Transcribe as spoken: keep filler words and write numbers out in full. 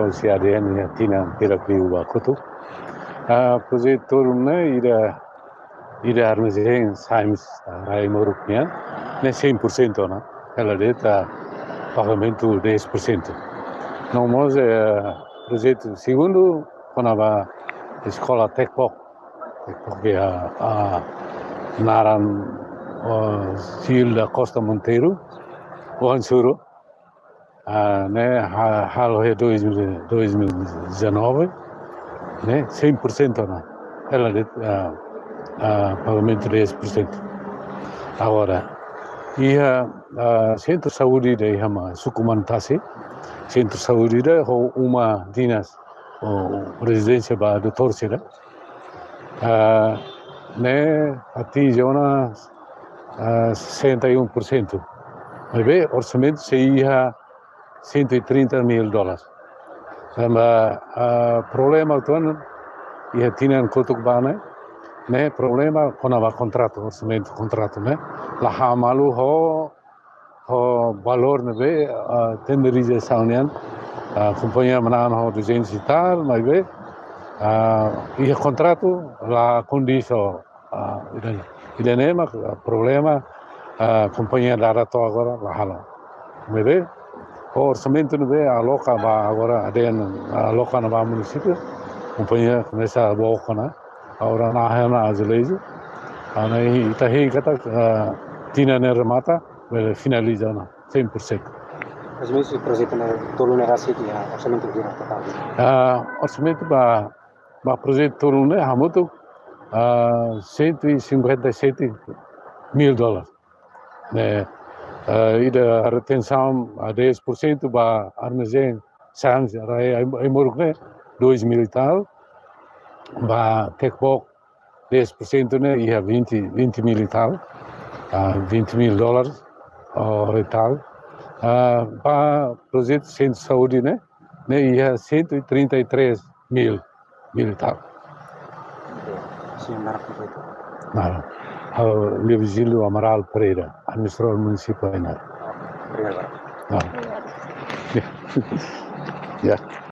husi ADN iha tinan hirak liubá kotuk. Ah, projetu tolu ne'e ida, ida armazén SAEMS, ah, rai moruk nian, ne'e cem por cento ona. Hela de'it pagamentu dez por cento. No mós, eh, projetu segundu, kona-ba eskola Tekpok. Tekpok iha, ah, naran, oh, Zilda Costa Monteiro, oan suru. Ah, ne'e ha-, halo iha dois mil, dois mil e dezanove, ne'e cem por cento ona. Hela de'it, ah, ah, pagamentu dez por cento. Agora, iha, ah, sentru saúde ida iha mak suku Manutasi, sentru saúde ida ho uma dinas, ou rezidénsia ba doutór sira. Ah, ne'e atinje ona, ah, sessenta e um por cento. Maibé orsamentu sei iha cento e trinta mil dólares. Tanba, ah, problema uitoan iha tinan kotuk bá ne'e, ne'e problema kona-ba kontratu, orsamentu kontratu ne'e la halo malu ho, ho valór ne'ebé, ah, tenderizasaun nian, ah, kompañia manán ho duzentos e tal, maibé, ah, iha kontratu la kondiz ho, ah, ida-ne'e. Ida-ne'e mak, ah, problema, ah, kompañia dada to'o agora la halo. Maibé, ho orsamentu ne'ebé aloka ba agora ADN, ah, aloka ona ba munisípiu, kompañia komesa book ona, agora na'in ona azuleju, ah, ne'e ita hein katak, ah, tinan ne'e remata, bele finaliza ona, cem por cento. Mais ou menos projetu ne'e tolu ne'e rasik iha orsamentu hira totál? Ah, orsamentu ba, ba projetu tolu ne'e hamutuk, ah, cento e cinquenta e sete mil dólares. Ne'e, ah, ida retensaun, ah, dez por cento ba armazén SAEMS rai ai-, ai-moruk ne'e, dois mil e tal, ba Tekpok dez por cento ne'e iha vinte, vinte mil e tal, ah, vinte mil dólares, ou e tal. Ah, ba projetu sentru saúde ne'e, ne'e iha cento e trinta e três mil, mil e tal. Señór, naran kompletu? Naran. Ha'u Leovigildo Amaral Pereira, administradór munisipál Ainaro. Obrigadu. Ah. Ya. Ya.